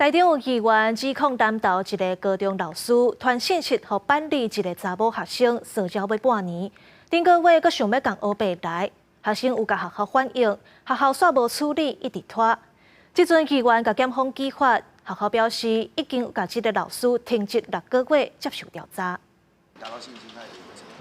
台中有議員指控南投一个高中老師傳訊息予班裡一个查某學生騷擾欲半年，頂個月閣想欲共烏白來，學生有共學校反映，學校煞無處理，一直拖。這陣議員共檢方舉發，學校表示已經共這个老師停職6個月，接受調查。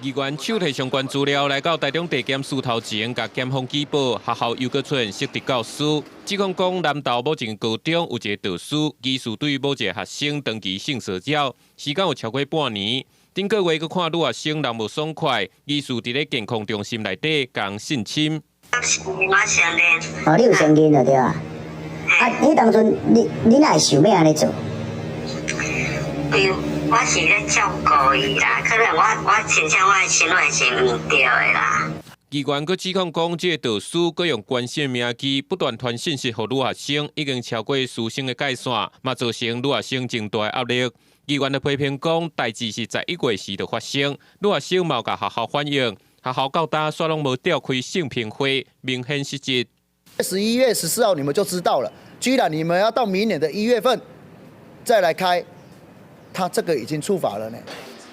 議員手提相關資料來到台中地檢署頭前，共檢方舉報學校又閣出現失德教師，指控講南投某一個高中有一個導師，疑似對某一個學生長期性騷擾，時間有超過半年。頂個月閣看女學生人無爽快，疑似佇咧健康中心內底共性侵。我承認。哦，你有承認就對啊。啊，彼當陣你哪會想欲按呢做？因我是咧照顧伊啦，可能我親像我的行為是毋對的啦。議員閣指控講，這个導師閣用關係名義不斷傳訊息予女學生，已經超過師生的界線，嘛造成女學生真大壓力。議員就批評講，代誌是11月時就發生，女學生嘛有共學校反映，學校到今煞攏無召開性評會，明顯失職。 11月14號你們就知道了，居然你們要到明年的1月份再來開，他這個已經觸法了呢。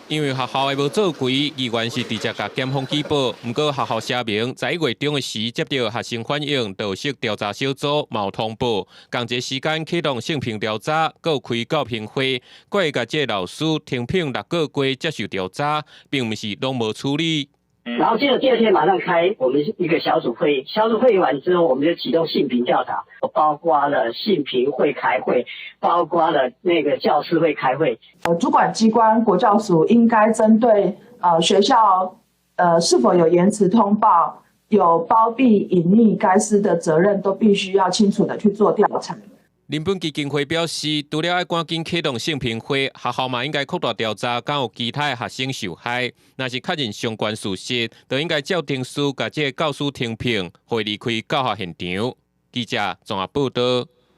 因為學校的無作為，議員是直接共檢方舉報。毋過學校聲明，11月中的時接到學生反映，就設調查小組，嘛有通報，仝一个時間啟動性平調查，閣有開教評會，閣會共這个老師停聘6個月接受調查，並毋是攏無處理。然後接着第二天馬上開我們一個小組會議，小組會議完之後，我們就啟動性平調查，包括了性平會開會，包括了那個教師會開會。主管機關國教署應該針對學校是否有延遲通報、有包庇隱匿該師的責任，都必須要清楚的去做調查。人本基金會表示，除了愛趕緊啟動性評會，學校嘛應該擴大調查，敢有其他的學生受害。若是確認相關事實，就應該照程序共這个教師停聘，予伊離開教學現場。記者綜合報導。